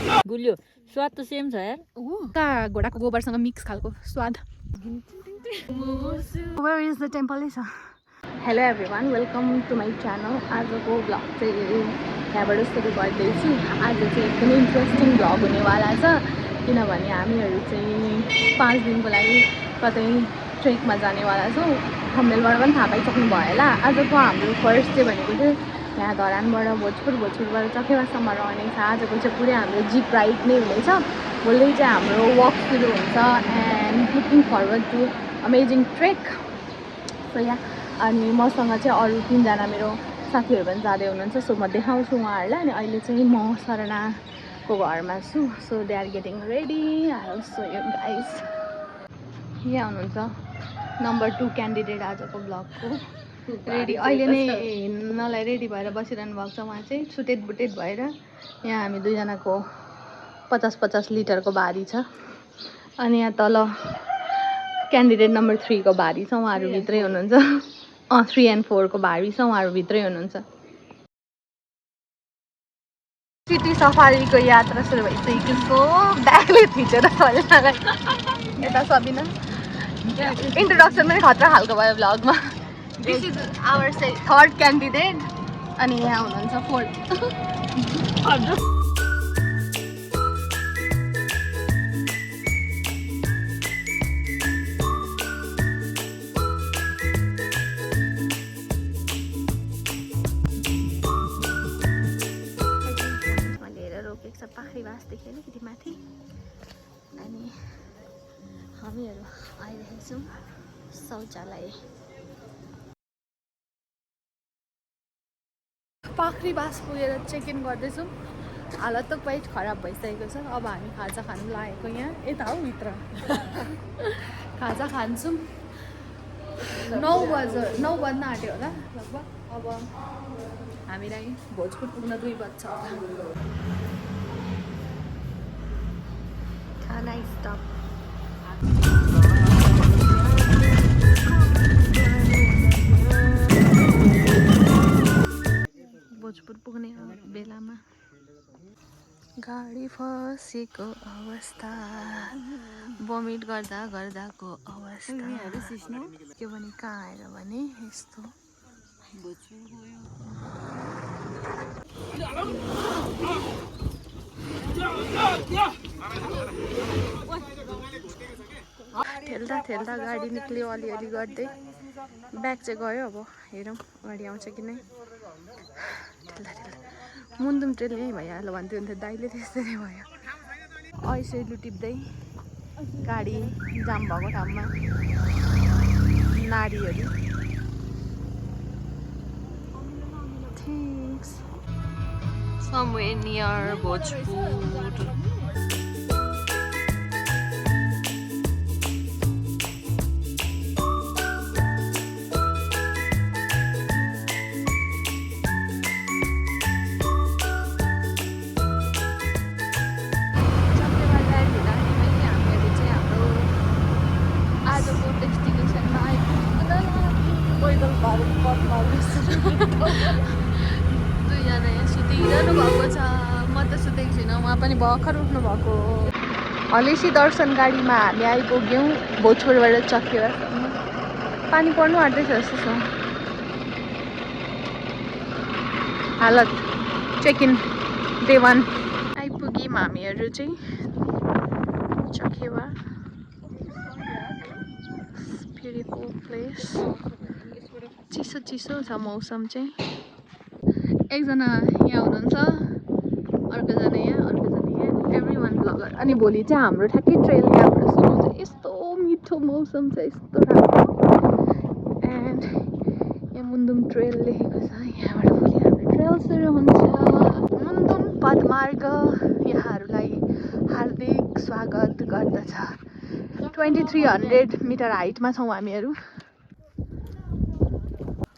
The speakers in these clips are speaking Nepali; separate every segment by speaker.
Speaker 1: गुलियो स्वाद त सेम छ यार
Speaker 2: घोडाको गोबरसँग मिक्स खालको स्वाद Where is the temple is? Hello everyone, welcome to my channel. आजको भ्लग चाहिँ यहाँबाट सुरु गर्दैछु। आज चाहिँ एकदमै इन्ट्रेस्टिङ भ्लग हुनेवाला छ किनभने हामीहरू चाहिँ 5 दिनको लागि कतै ट्रेकमा जानेवाला छौँ। थम्बनेलबाट पनि थाहा पाइसक्नु भयो होला। आजको हाम्रो फर्स्ट डे भनेको चाहिँ यहाँ धरानबाट भोजपुरबाट चकेवासम्म रहने छ। आजको चाहिँ पुरै हाम्रो जिप राइड नै हुनेछ। भोलि चाहिँ हाम्रो वक सुरु हुन्छ and looking forward to amazing trek. So यहाँ अनि मसँग चाहिँ अरू 3 जना मेरो साथीहरू पनि जाँदै हुनुहुन्छ। सो म देखाउँछु उहाँहरूलाई। अनि अहिले चाहिँ म सरनाको घरमा छु। So they are getting ready. I will show you guys. यहाँ हुनुहुन्छ नम्बर 2 क्यान्डिडेट आजको ब्लगको। रेडी अहिले नै हिँड्नलाई रेडी भएर बसिरहनु भएको छ। उहाँ चाहिँ सुटेड बुटेड भएर। यहाँ हामी 2 जनाको 50-50 लिटरको भारी छ। अनि यहाँ तल क्यान्डिडेट नम्बर 3 को भारी छ। उहाँहरू भित्रै हुनुहुन्छ। 3 and 4 को भारी छ। उहाँहरू भित्रै हुनुहुन्छ। सिटी सफारीको यात्रा सुरु भइसकेको ब्यागले थिचेर चल्नलाई। यता सबिना इन्ट्रोडक्सन पनि खतरा खालको भयो भ्लगमा। This is our third candidate. अनि यहाँ हुनुहुन्छ 4th। पाखरीबासदेखि अलिकति माथि अनि हामीहरू आइरहेको छौँ शौचालय। पाखरीबास पुगेर चेक इन गर्दैछौँ। हालत त क्वाइट खराब भइसकेको छ। अब हामी खाजा खानु लागेको यहाँ यता हो भित्र। खाजा खान्छौँ। 9 बज्न आँट्यो होला लगभग। अब हामीलाई भोजपुर पुग्न 2 बज्छ होला। खाना स्टप। भोजपुर पुग्ने बेलामा गाडी फसेको अवस्था, भोमिट गर्दा गर्दाको अवस्था के भने कहाँ आएर भने यस्तो ठेल्दा गाडी निक्ल्यो अलिअलि गर्दै। ब्याग चाहिँ गयो। अब हेरौँ गाडी आउँछ कि नै। ठेल्दा मुन्दुम ट्रेल यहीँ भइहाल्यो भन्थ्यो नि त दाइले। त्यस्तै नै भयो। ऐसेलु टिप्दै गाडी जाम भएको ठाउँमा नारीहरू। थ्याङ्क्स। Somewhere near Bhojpur. दुईजना यहाँ सुतिरहनु भएको छ। म त सुतेको छुइनँ। उहाँ पनि भर्खर उठ्नु भएको। हलेसी दर्शन गाडीमा हामी आइपुग्यौँ भोजपुरबाट चकेवासम्म। पानी पर्नु आँट्दैछ जस्तो छ। हालत चेक इन डे 1 आइपुग्यौँ हामीहरू चाहिँ चकेवा। Beautiful place. चिसो छ मौसम चाहिँ। एकजना यहाँ हुनुहुन्छ, अर्कोजना यहाँ, एभ्री वान ब्लगर। अनि भोलि चाहिँ हाम्रो ठ्याक्कै ट्रेल यहाँबाट सुरु हुन्छ। यस्तो मिठो मौसम छ, यस्तो राम्रो। एन्ड यहाँ मुन्दुम ट्रेल लेखेको छ। यहाँबाट भोलि हाम्रो ट्रेल सुरु हुन्छ। मुन्दुम पदमार्ग यहाँहरूलाई हार्दिक स्वागत गर्दछ। 2300 मिटर हाइटमा छौँ हामीहरू।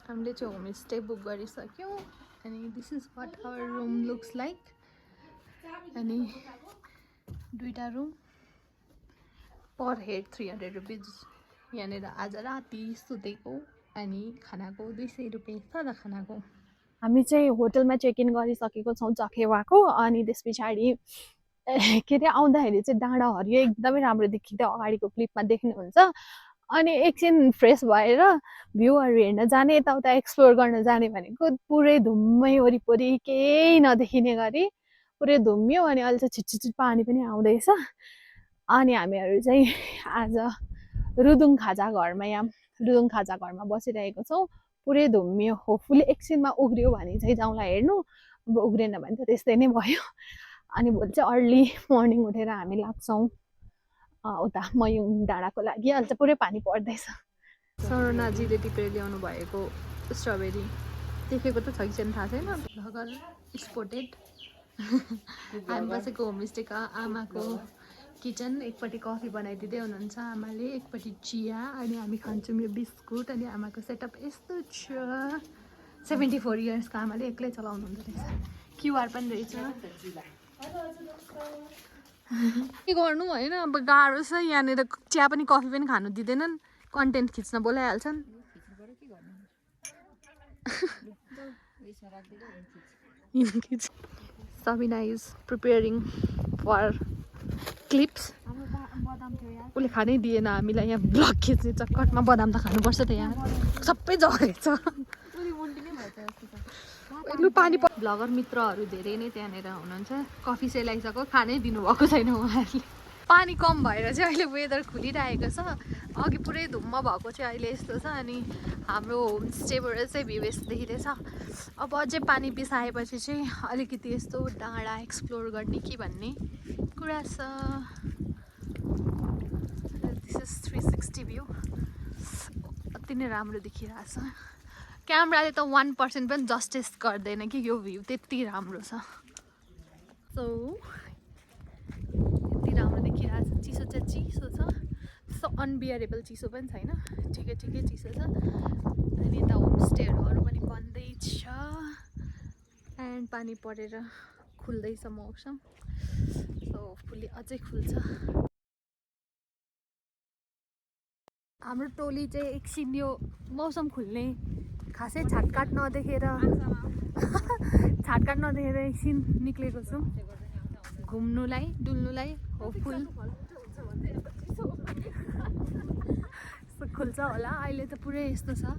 Speaker 2: हामीले चाहिँ होमस्टे बुक गरिसक्यौँ। अनि this is what our room looks like. अनि 2टा रुम पर हेड 300 रुपिज। यहाँनिर आज राति सुतेको अनि खानाको 200 रुपियाँ सादा खानाको। हामी चाहिँ होटलमा चेक इन गरिसकेको छौँ चकेवाको। अनि त्यस पछाडि के अरे आउँदाखेरि चाहिँ डाँडा हरियो एकदमै राम्रो देखिँदै अगाडिको क्लिपमा देख्नुहुन्छ। अनि एकछिन फ्रेस भएर भ्यूहरू हेर्न जाने, यताउता एक्सप्लोर गर्न जाने भनेको पुरै धुम्मै वरिपरि केही नदेखिने गरी पुरै धुम्यो। अनि अहिले चाहिँ छिटछिट पानी पनि आउँदैछ। अनि हामीहरू चाहिँ आज रुदुङ खाजा घरमा बसिरहेको छौँ। पुरै धुम्यो, होपफुली एकछिनमा उग्रियो भने चाहिँ जाउँला हेर्नु, अब उग्रेन भने त त्यस्तै नै भयो। अनि भोलि चाहिँ अर्ली मर्निङ उठेर हामी लाग्छौँ उता मयुङ डाँडाको लागि। अहिले चाहिँ पुरै पानी पर्दैछ। सरोनाजीले टिपेर ल्याउनु भएको स्ट्रबेरी देखेको त छ कि छैन थाहा छैन, भर्खर स्पोटेड। हामी बसेको होमस्टेका आमाको किचन, एकपट्टि कफी बनाइदिँदै हुनुहुन्छ आमाले, एकपट्टि चिया, अनि हामी खान्छौँ यो बिस्कुट। अनि आमाको सेटअप यस्तो छ। 74 इयर्सको आमाले एक्लै चलाउनु हुँदो रहेछ। क्युआर पनि रहेछ। के गर्नु होइन, अब गाह्रो छ यहाँनिर। चिया पनि कफी पनि खानु दिँदैनन्, कन्टेन्ट खिच्न बोलाइहाल्छन्। Sabina is preparing for clips. उसले खानै दिएन हामीलाई, यहाँ ब्लग खिच्ने चक्करमा। बदाम त खानुपर्छ त यहाँ, सबै झरेछ। लु पानी ब्लगर मित्रहरू धेरै नै त्यहाँनिर हुनुहुन्छ। कफी सेलाइसक्यो, खानै दिनुभएको छैन उहाँहरूले। पानी कम भएर चाहिँ अहिले वेदर खुलिरहेको छ। अघि पुरै धुम्म भएको चाहिँ अहिले यस्तो छ। अनि हाम्रो होमस्टेबाट चाहिँ भ्यू यस्तो देखिँदैछ। अब अझै पानी बिसाएपछि चाहिँ अलिकति यस्तो डाँडा एक्सप्लोर गर्ने कि भन्ने कुरा छ। दिस इज 360 भ्यू, अति नै राम्रो देखिरहेछ। क्यामेराले त 1% पनि जस्टिस गर्दैन कि यो भ्यू त्यति राम्रो छ। सो यति राम्रो देखिरहेछ। चिसो चाहिँ चिसो छ, त्यस्तो अनबियरेबल चिसो पनि छैन, ठिकै ठिकै चिसो छ। अनि यता होमस्टेहरू पनि बन्दैछ। एन्ड पानी परेर खुल्दैछ मौसम। सो फुल्ली अझै खुल्छ। हाम्रो टोली चाहिँ एकछिन यो मौसम खुल्ने खासै छाटकाट नदेखेर एकछिन निक्लेको छौँ घुम्नुलाई, डुल्नुलाई। होपफुल खुल्छ होला। अहिले त पुरै यस्तो छ।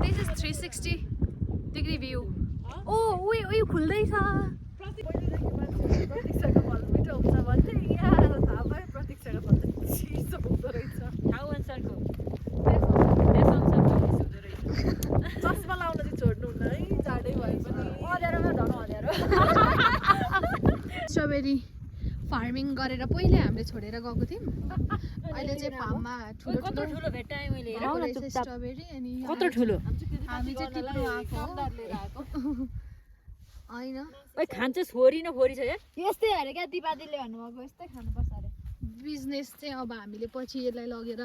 Speaker 2: This is 360 degree view. ओ उयो खुल्दैछ।
Speaker 1: चस्मा लाउन चाहिँ छोड्नुहुन्न है, जाडै भए पनि। अँध्यारोमा झन् अँध्यारो।
Speaker 2: स्ट्रबेरी फार्मिङ गरेर पहिले हामीले छोडेर गएको थियौँ। अहिले चाहिँ फार्ममा ठुलो
Speaker 1: ठुलो भेट्टाएँ मैले।
Speaker 2: स्ट्रबेरी। अनि
Speaker 1: कत्रो ठुलो
Speaker 2: हामी चाहिँ टिप्नु आएको होइन।
Speaker 1: खान्छ छोरी न फोरी छ यार।
Speaker 3: यस्तै अरे क्या, दिपादीले भन्नुभएको यस्तै खानुपर्छ अरे।
Speaker 2: बिजनेस चाहिँ अब हामीले पछि यसलाई लगेर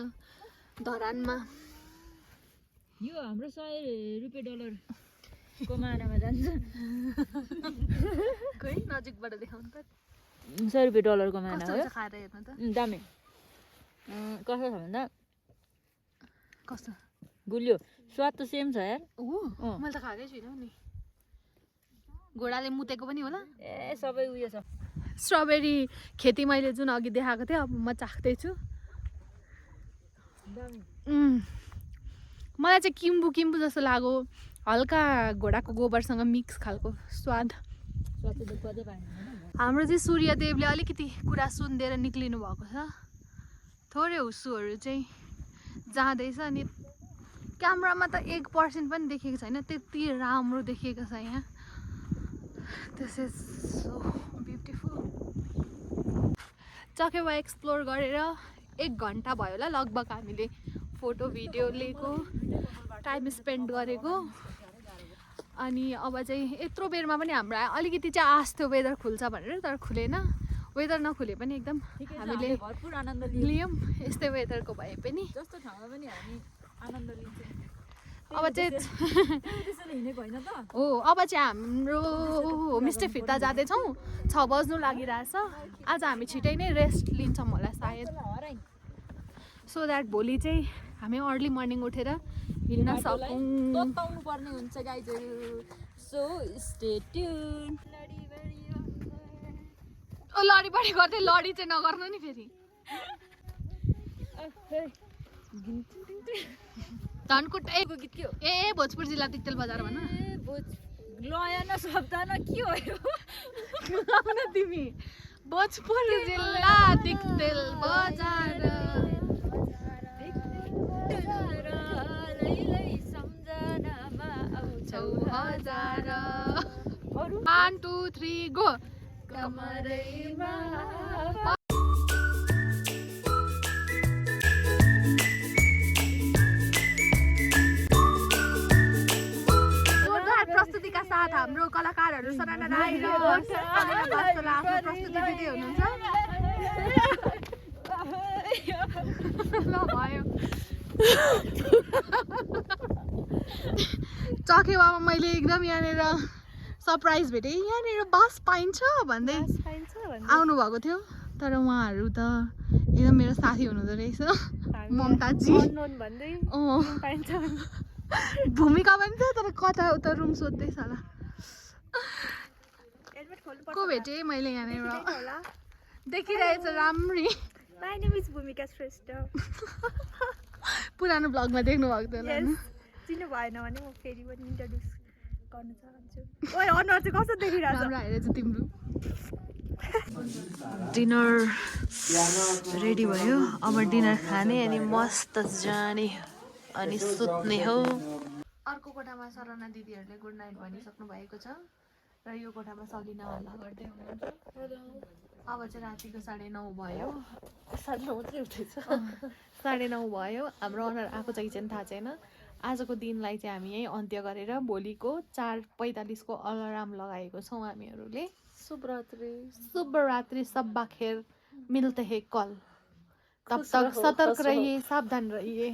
Speaker 2: धरानमा
Speaker 1: यो हाम्रो 100 रुपियाँ डलरको मानामा जान्छ।
Speaker 2: खोइ नजिकबाट देखाउनु त।
Speaker 1: 100 रुपियाँ डलरको माना
Speaker 2: कस्तो
Speaker 1: हो।
Speaker 2: हुन्छ खाएर हेर्नु त।
Speaker 1: दामी कस्तो छ भन्दा
Speaker 2: कस्तो
Speaker 1: गुलियो, स्वाद त सेम छ यार।
Speaker 2: मैले त खाएकै छुइनँ नि। घोडाले मुतेको पनि होला।
Speaker 1: ए सबै उयो छ।
Speaker 2: स्ट्रबेरी खेती मैले जुन अघि देखाएको थिएँ, अब म चाख्दैछु। मलाई चाहिँ किम्बु जस्तो लाग्यो, हल्का घोडाको गोबरसँग मिक्स खालको स्वाद। हाम्रो चाहिँ सूर्यदेवले अलिकति कुरा सुनिदिएर निक्लिनु भएको छ। थोरै हुस्सुहरू चाहिँ जाँदैछ। अनि क्यामेरामा त 1% पनि देखेको छैन, त्यति राम्रो देखिएको छ यहाँ। This is so beautiful. Chakeva explore गरेर 1 घन्टा भयो होला लगभग हामीले फोटो भिडियो लिएको, टाइम स्पेन्ड गरेको। अनि अब चाहिँ यत्रो बेरमा पनि हाम्रो अलिकति चाहिँ आश थियो वेदर खुल्छ भनेर, तर खुलेन। वेदर नखुले पनि एकदम हामीले
Speaker 1: भरपुर आनन्द
Speaker 2: लियौँ यस्तै वेदरको भए पनि।
Speaker 1: जस्तो ठाउँमा पनि हामी आनन्द लिन्छौँ।
Speaker 2: अब चाहिँ
Speaker 1: हिँडेको होइन त
Speaker 2: हो, अब चाहिँ हाम्रो होमस्टे फिर्ता जाँदैछौँ। 6 बज्नु लागिरहेछ। आज हामी छिटै नै रेस्ट लिन्छौँ होला सायद, सो द्याट भोलि चाहिँ हामी अर्ली मर्निङ उठेर हिँड्न सकौँ।
Speaker 1: तताउनु पर्ने हुन्छ गाइजहरू। So stay tuned.
Speaker 2: लडीपडी गर्दै लडी चाहिँ नगर्नु नि फेरि धनकुट
Speaker 1: गीत के हो
Speaker 2: ए भोजपुर जिल्ला तिक्तेल बजार भन
Speaker 1: लयन शब्द न के हो यो
Speaker 2: न तिमी भोजपुर जिल्ला तिक्तेल बजार आउँछौ हजार 1 2 3 गो
Speaker 1: कमरैमा
Speaker 2: प्रस्तुतिका साथ हाम्रो कलाकारहरू सराना राई र सलिना बास्तोला आफ्नो प्रस्तुति दिँदै हुनुहुन्छ ल भयो चकेवामा मैले एकदम यहाँनिर सरप्राइज भेटेँ यहाँनिर बस पाइन्छ भन्दै आउनु भएको थियो तर उहाँहरू त एकदम मेरो साथी हुनुहुँदो रहेछ ममताजी भूमिका पनि थियो तर कता उता रुम सोध्दैछ होला को भेटेँ मैले यहाँनिर देखिरहेछ राम्री
Speaker 1: My name is Bhumika Shrestha.
Speaker 2: पुरानो ब्लगमा देख्नु भएको थियो होला नि
Speaker 1: चिन्नु भएन भने म फेरि पनि इन्ट्रोड्युस गर्न चाहन्छु ओइ अनुहार चाहिँ कस्तो देखिरहेछ
Speaker 2: राम्रो आइरहेछ तिम्रो डिनर रेडी भयो अब डिनर खाने अनि मस्त जाने अनि सुत्ने हो अर्को कोठामा सराना दिदीहरूले गुड नाइट भनिसक्नु भएको छ र यो कोठामा सलिना हल्ला गर्दै हुनुहुन्छ अब चाहिँ रातिको 9:30 भयो 9:30 भयो हाम्रो अनुहार आएको चाहिँ थाहा छैन आजको दिनलाई चाहिँ हामी यहीँ अन्त्य गरेर भोलिको 4:45 को अलार्म लगाएको छौँ हामीहरूले शुभरात्रि सब्बा खेर मिलते हैं कल तब तक सतर्क रहिए सावधान रहिए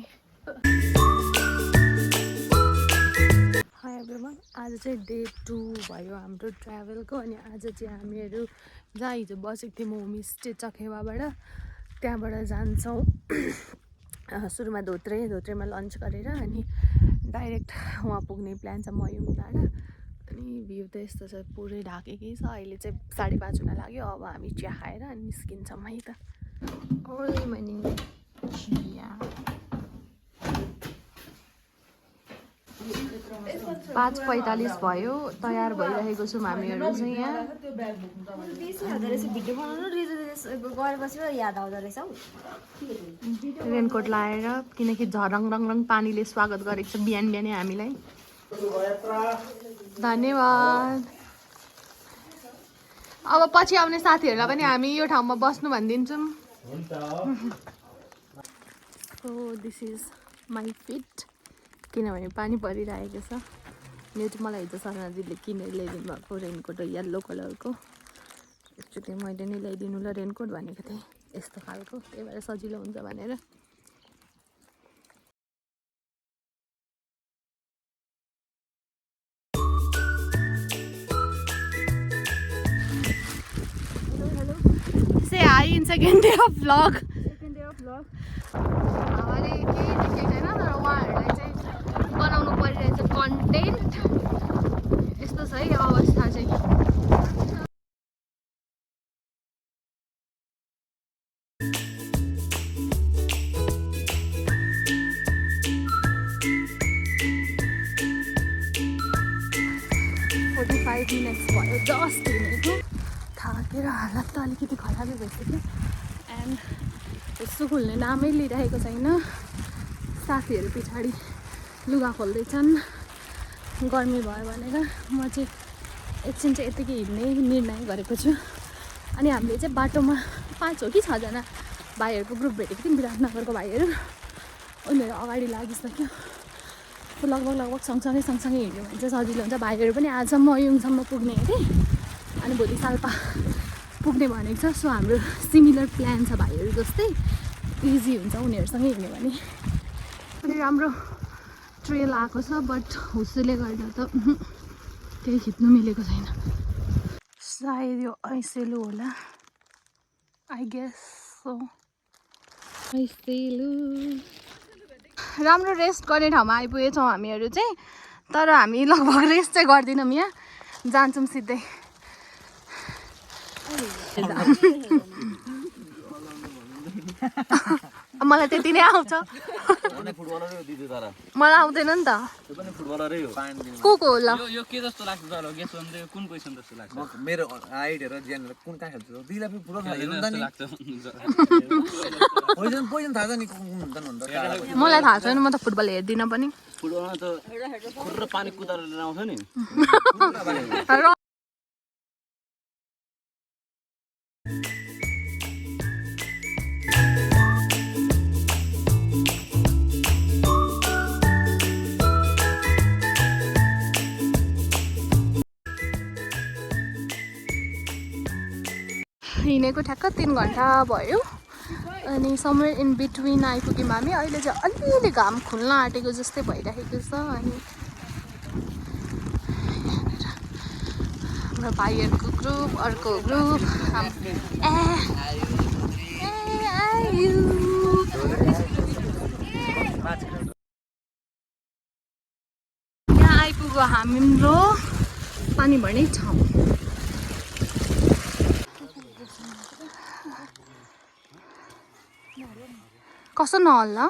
Speaker 2: हाई एभ्रिवान आज चाहिँ डे 2 भयो हाम्रो ट्राभलको अनि आज चाहिँ हामीहरू जहाँ हिजो बसेको थियौँ होमस्टे चखेवाबाट त्यहाँबाट जान्छौँ सुरुमा धोत्रेमा लन्च गरेर अनि डाइरेक्ट वहाँ पुग्ने प्लान छ मयुङ डाँडा अनि भ्यू त यस्तो छ पुरै ढाकेकै छ अहिले चाहिँ 5:30 हुन लाग्यो अब हामी चिया खाएर अनि निस्किन्छौँ है त अर्ली मर्निङ चिया 5:45 भयो तयार भइरहेको छौँ हामीहरू चाहिँ यहाँ रेनकोट लाएर किनकि झरङ रङ पानीले स्वागत गरेको छ बिहान बिहानै हामीलाई धन्यवाद अब पछि आउने साथीहरूलाई पनि हामी यो ठाउँमा बस्नु भनिदिन्छौँ so this is my feet किनभने पानी परिरहेको छ यो चाहिँ मलाई हिजो सरनाजीले किनेर ल्याइदिनु भएको रेनकोट येल्लो कलरको एकचोटि मैले नै ल्याइदिनु ल रेनकोट भनेको थिएँ यस्तो खालको त्यही भएर सजिलो हुन्छ भनेर Say hi in second day of vlog. हमारे केही ठिकै छैन तर उहाँहरूलाई चाहिँ बनाउनु परिरहेछ कन्टेन्ट यस्तो छ है अवस्था चाहिँ मिनट्स भयो जस्ट हिँडेको थाकेर हालत त अलिकति खराबै भइसक्यो एन्ड यसो खुल्ने नामै लिइरहेको छैन साथीहरू पछाडि लुगा खोल्दैछन् गर्मी भयो भनेर म चाहिँ एकछिन चाहिँ यतिकै हिँड्ने निर्णय गरेको छु अनि हामीले चाहिँ बाटोमा 5 हो कि 6 जना भाइहरूको ग्रुप भेटेको थियौँ विराटनगरको भाइहरू उनीहरू अगाडि लागिसक्यो लगभग सँगसँगै हिँड्यो भने चाहिँ सजिलो हुन्छ भाइहरू पनि आज मयुङसम्म पुग्ने अरे अनि भोलि साल्पा पुग्ने भनेको छ सो हाम्रो सिमिलर प्लान छ भाइहरू जस्तै इजी हुन्छ उनीहरूसँगै हिँड्यो भने पनि राम्रो ट्रेल आएको छ बट हुस्सुले गर्दा त केही खिच्नु मिलेको छैन सायद यो ऐसेलु होला आई गेस सो ऐसेलु राम्रो रेस्ट गर्ने ठाउँमा आइपुगेछौँ हामीहरू चाहिँ तर हामी लगभग रेस्ट चाहिँ गर्दैनौँ यहाँ जान्छौँ सिधै मलाई त्यति नै आउँछ मलाई आउँदैन नि त को होला
Speaker 4: यो के जस्तो लाग्छ तर गेस गर्नु कुन पोजिसन जस्तो लाग्छ
Speaker 5: मेरो हाइट हेरेर ज्यान कुन कहाँ खेल्छ दिला पनि पुरो हेर्नु त नि पोजिसन थाहा छ नि कुन हुन्छ नि
Speaker 2: मलाई थाहा छैन म त फुटबल हेर्दिनँ पनि
Speaker 4: फुटबलमा त खुर्र पानी कुदाएर आउँछ नि
Speaker 2: हिँडेको ठ्याक्क 3 घन्टा भयो अनि समवेयर इन बिट्विन आइपुग्यौँ हामी अहिले चाहिँ अलिअलि घाम खुल्न आँटेको जस्तै भइरहेको छ अनि हाम्रो भाइहरूको ग्रुप अर्को ग्रुप यहाँ आइपुग्यो हाम्रो पानी भर्ने ठाउँ कसो नहल्ला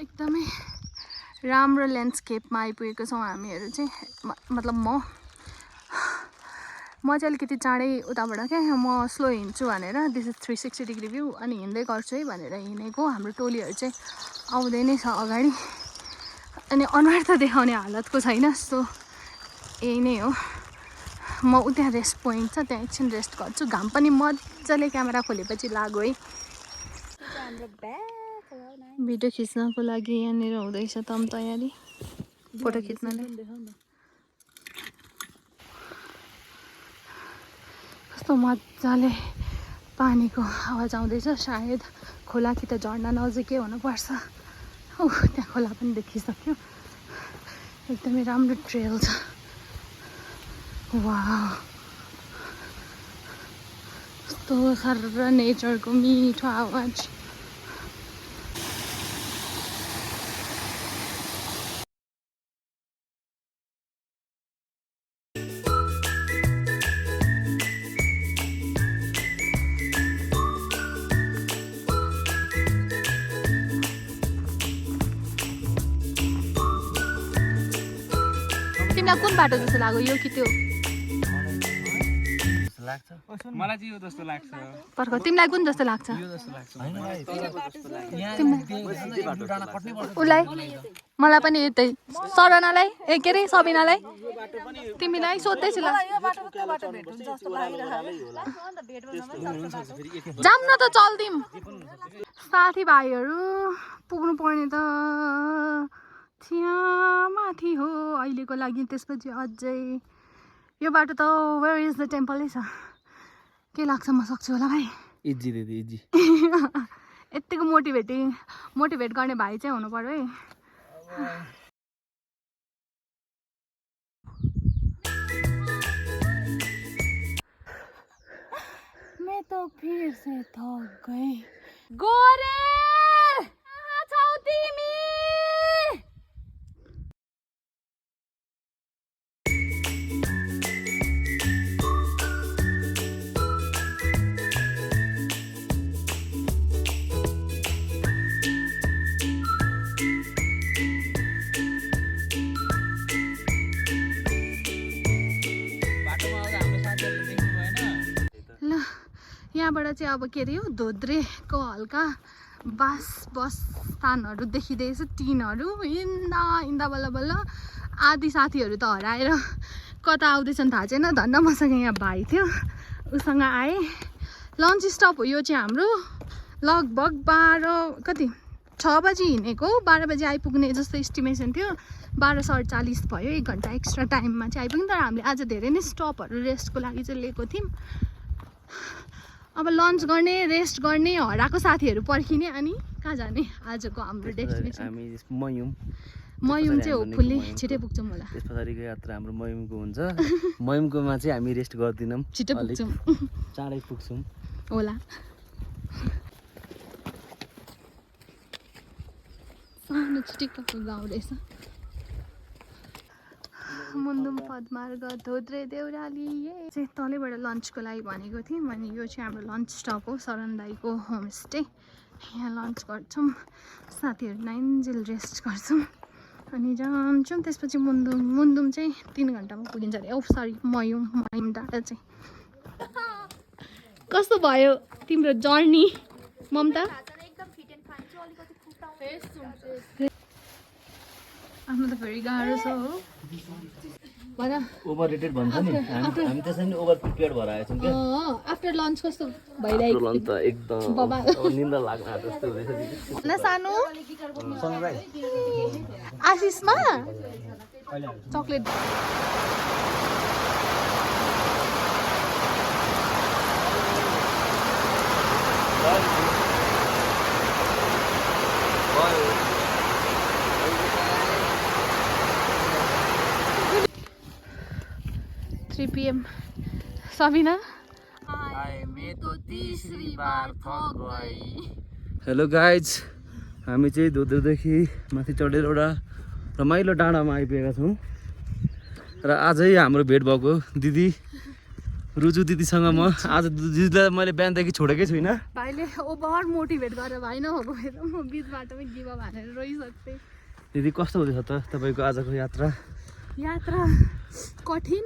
Speaker 2: एकदमै राम्रो ल्यान्डस्केपमा आइपुगेको छौँ हामीहरू चाहिँ मतलब म चाहिँ अलिकति चाँडै उताबाट क्या म स्लो हिँड्छु भनेर दिस इज 360 डिग्री भ्यू अनि हिँड्दै गर्छु है भनेर हिँडेको हाम्रो टोलीहरू चाहिँ आउँदै नै छ अगाडि अनि अनुहार त देखाउने हालतको छैन सो यही नै हो म उता रेस्ट पोइन्ट छ त्यहाँ एकछिन रेस्ट गर्छु घाम पनि मजाले क्यामेरा खोलेपछि लाग्यो है भिडियो खिच्नको लागि यहाँनिर हुँदैछ तम तयारी फोटो खिच्नलाई कस्तो मजाले पानीको आवाज आउँदैछ सायद खोला कि त झर्ना नजिकै हुनुपर्छ त्यहाँ खोला पनि देखिसक्यो एकदमै राम्रो ट्रेल छ वाउ कस्तो साह्रो नेचरको मिठो आवाज तिमीलाई कुन बाटो जस्तो लाग्यो यो कि त्यो
Speaker 4: मलाई चाहिँ यो जस्तो लाग्छ
Speaker 2: पर्ख तिमीलाई कुन जस्तो लाग्छ उसलाई मलाई पनि यतै सरनालाई ए के अरे सबिनालाई तिमीलाई सोध्दैछु ल जाऊँ न त चल्दिम साथीभाइहरू पुग्नु पर्ने त त्यहाँ माथि हो अहिलेको लागि त्यसपछि अझै यो बाटो त वेयर इज द टेम्पल छ के लाग्छ म सक्छु होला भाइ
Speaker 4: इजी दिदी इजी
Speaker 2: यत्तिको मोटिभेट गर्ने भाइ चाहिँ हुनु पर्यो है मैं तो फिर से थक गई गोरे कहाँ छौ तिमी यहाँबाट चाहिँ अब के अरे यो धोद्रेको हल्का बस स्थानहरू देखिँदैछ टिनहरू हिँड्दा बल्ल बल्ल आधी साथीहरू त हराएर कता आउँदैछन् थाहा छैन धन्न मसँग यहाँ भाइ थियो उसँग आएँ लन्च स्टप हो यो चाहिँ हाम्रो लगभग 6 बजी हिँडेको 12 बजी आइपुग्ने जस्तो इस्टिमेसन थियो 12:47 भयो 1 घन्टा एक्स्ट्रा टाइममा चाहिँ आइपुग्यौँ तर हामीले आज धेरै नै स्टपहरू रेस्टको लागि चाहिँ लिएको थियौँ अब लन्च गर्ने रेस्ट गर्ने हराएको साथीहरू पर्खिने अनि कहाँ जाने आजको हाम्रो डेस्टिनेसन मयुम चाहिँ होपफुल्ली छिटै पुग्छौँ होला
Speaker 4: त्यस पछाडिको यात्रा हाम्रो मयुमको हुन्छ मयुमकोमा चाहिँ हामी रेस्ट गर्दैनौँ
Speaker 2: छिटो पुग्छौँ
Speaker 4: चाँडै पुग्छौँ
Speaker 2: होला टिकटकको गाउँ रहेछ मुन्दुम पदमार्ग धोद्रे देउराली चाहिँ तलैबाट लन्चको लागि भनेको थिएँ अनि यो चाहिँ हाम्रो लन्च स्टप हो शरण दाईको होमस्टे यहाँ लन्च गर्छौँ साथीहरू नाइन्जेल रेस्ट गर्छौँ अनि जान्छौँ त्यसपछि मुन्दुम चाहिँ 3 घन्टामा पुगिन्छ अरे सरी मयुङ डाँडा चाहिँ कस्तो भयो तिम्रो जर्नी ममता आफ्नो त फेरि गाह्रो छ हो भन
Speaker 4: ओभर रेटेड भन्छ नि हामी त्यसै नि ओभर प्रिपेयर्ड भएर आएछौँ क्या
Speaker 2: आफ्टर लन्च कस्तो भइरहेको
Speaker 4: लन्च त एकदम निन्दा लाग्न जस्तो हुँदैछ
Speaker 2: न सानो आशिषमा chocolate PM Sabina
Speaker 4: hello guys हामी चाहिँ धोद्रेदेखि माथि चढेर एउटा रमाइलो डाँडामा आइपुगेका छौँ र आजै हाम्रो भेट भएको दिदी रुजु दिदीसँग म आज दिदीलाई मैले बिहानदेखि छोडेकै छुइनँ
Speaker 2: भाइले ओभर मोटिभेट गरेर भाइ नभएको भए त म बिच बाटोमै गिभ अप हानेर रोइसक्थेँ
Speaker 4: दिदी कस्तो हुँदैछ त तपाईँको आजको यात्रा
Speaker 2: कठिन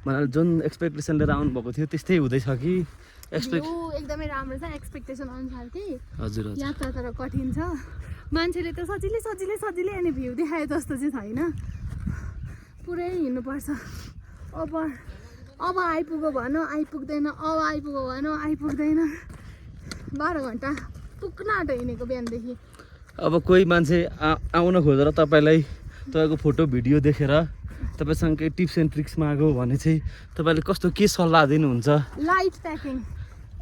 Speaker 4: मलाई जुन एक्सपेक्टेसन लिएर आउनुभएको थियो त्यस्तै हुँदैछ कि
Speaker 2: एकदमै राम्रो छ एक्सपेक्टेसन अनुसार कि
Speaker 4: हजुर
Speaker 2: यात्रा तर कठिन छ मान्छेले त सजिलै अनि भ्यू देखाए जस्तो चाहिँ छैन पुरै हिँड्नुपर्छ अब आइपुग्यो भन आइपुग्दैन आइपुग्दैन 12 घन्टा पुग्न आँटो हिँडेको बिहानदेखि
Speaker 4: अब कोही मान्छे आउन खोजेर तपाईँको फोटो भिडियो देखेर तपाईँसँग केही टिप्स एन्ड ट्रिक्स माग्यो भने चाहिँ तपाईँले कस्तो के सल्लाह दिनुहुन्छ
Speaker 2: लाइट प्याकिङ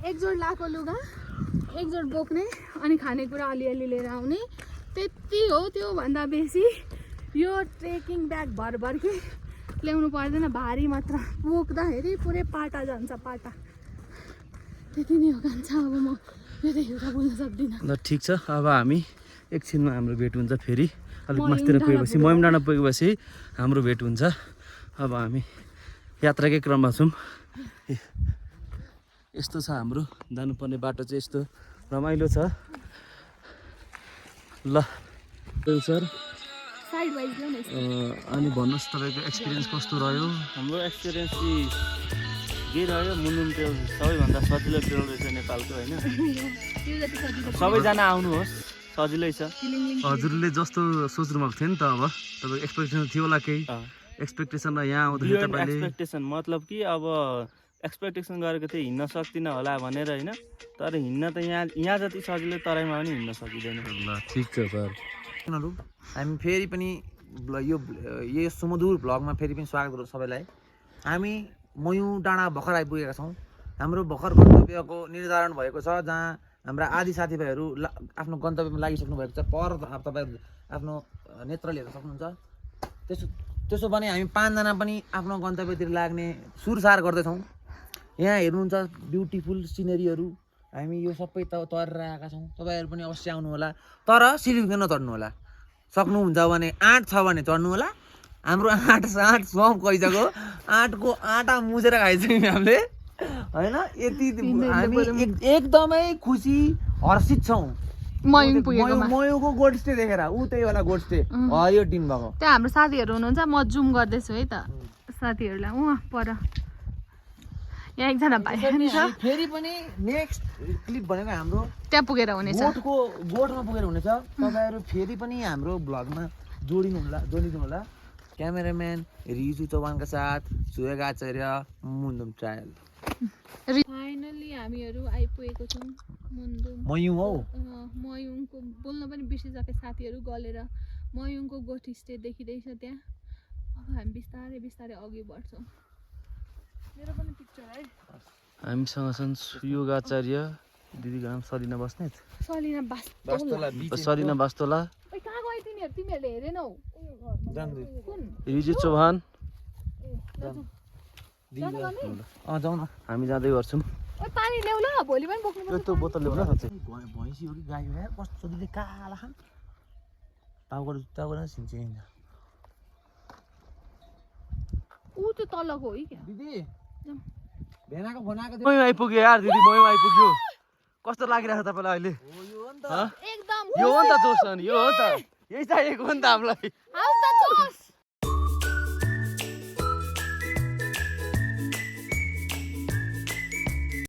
Speaker 2: एक जोड लाएको लुगा एक जोड बोक्ने अनि खानेकुरा अलिअलि लिएर आउने त्यति हो त्योभन्दा बेसी यो ट्रेकिङ ब्याग भरभर के ल्याउनु पर्दैन भारी मात्र बोक्दाखेरि पुरै पाटा जान्छ पाटा त्यति नै हो कान्छ अब म यता एउटा बोल्न सक्दिनँ
Speaker 4: ल ठिक छ अब हामी एकछिनमा हाम्रो भेट हुन्छ फेरि अलिक मास्तिर पुगेपछि मयम डाँडा पुगेपछि हाम्रो भेट हुन्छ अब हामी यात्राकै क्रममा छौँ यस्तो छ हाम्रो जानुपर्ने बाटो चाहिँ यस्तो रमाइलो छ ल सर अनि भन्नुहोस् तपाईँको एक्सपिरियन्स कस्तो रह्यो हाम्रो एक्सपिरियन्स चाहिँ के रह्यो मुन्नुम ट्रेल सबैभन्दा सजिलो ट्रेल रहेछ नेपालको होइन सबैजना आउनुहोस् सजिलै छ हजुरले जस्तो सोच्नु भएको थियो नि त अब तपाईँको एक्सपेक्टेसन थियो होला केही एक्सपेक्टेसनमा यहाँ आउँदाखेरि तपाईँले एक्सपेक्टेसन मतलब कि अब एक्सपेक्टेसन गरेको थियो हिँड्न सक्दिनँ होला भनेर होइन तर हिँड्न त यहाँ जति सजिलो तराईमा पनि हिँड्न सकिँदैन ल ठिक छ सर
Speaker 5: हामी फेरि पनि यो सुमधुर भ्लगमा फेरि पनि स्वागत गरौँ सबैलाई हामी मयुङ डाँडा भर्खर आइपुगेका छौँ हाम्रो भर्खर गन्तव्यको निर्धारण भएको छ जहाँ हाम्रा आदि साथीभाइहरू आफ्नो गन्तव्यमा लागिसक्नु भएको छ पर तपाईँ आफ्नो नेत्रले हेर्न सक्नुहुन्छ त्यसो भने हामी 5 जना पनि आफ्नो गन्तव्यतिर लाग्ने सुरसार गर्दैछौँ यहाँ हेर्नुहुन्छ ब्युटिफुल सिनेरीहरू हामी यो सबै तरेर आएका छौँ तपाईँहरू पनि अवश्य आउनु होला तर सिलिगुडी नचढ्नु होला सक्नुहुन्छ भने 8 छ भने चढ्नु होला हाम्रो 8 सम गइसक्यो 8 को आटा मुछेर खाइसक्यौँ हामीले होइन यति हामी एकदमै खुसी हर्षित छौँ मयुङको गोड स्टे देखेर ऊ त्यही होला गोड स्टे हरियो टिम भएको
Speaker 2: त्यहाँ हाम्रो साथीहरू हुनुहुन्छ म जुम गर्दैछु है त साथीहरूलाई पर यहाँ एकजना भाइ
Speaker 5: फेरि पनि नेक्स्ट क्लिप भनेको हाम्रो
Speaker 2: त्यहाँ पुगेर हुनेछ
Speaker 5: गोठमा पुगेर हुनेछ तपाईँहरू फेरि पनि हाम्रो भ्लगमा जोडिनु होला क्यामेराम्यान रिजु चौहानका साथ सुयोग आचार्य मुन्दुम ट्रायल
Speaker 2: फाइनली हामीहरू आइपुगेको छौँ
Speaker 5: मयुङ हौ
Speaker 2: मयुङको बोल्न पनि बिर्सिसके साथीहरू गलेर मयुङको गोठी स्टे देखिँदैछ त्यहाँ अब हामी बिस्तारै बिस्तारै अघि बढ्छौँ मेरो पनि पिक्चर है
Speaker 4: हामीसँग छन् सुयोग आचार्य दिदीको नाम सलिना बस्नेत सलिना बास्तोला
Speaker 2: कहाँ गयो तिमीहरूले हेरेनौ
Speaker 4: रिजु चौहान
Speaker 5: जाउँ न
Speaker 4: हामी जाँदै गर्छौँ
Speaker 2: पानी ल्याउ ल भोलि पनि बोक्नु
Speaker 4: त्यो बोतल ल्याउन साँच्चै
Speaker 5: भैँसी हो कि गाई हो यार कस्तो सजिलै काला खान टाउको टाउको सिन्छु नि
Speaker 2: ऊ त्यो तलको हो क्या
Speaker 5: दिदी भेनाको फोन आएको
Speaker 4: मयू आइपुग्यो यार दिदी मयू आइपुग्यो कस्तो लागिरहेको छ तपाईँलाई अहिले
Speaker 2: एकदम
Speaker 4: यो हो नि त जोस अनि यो हो त यही चाहिएको हो नि त हामीलाई
Speaker 2: हाउस द जोस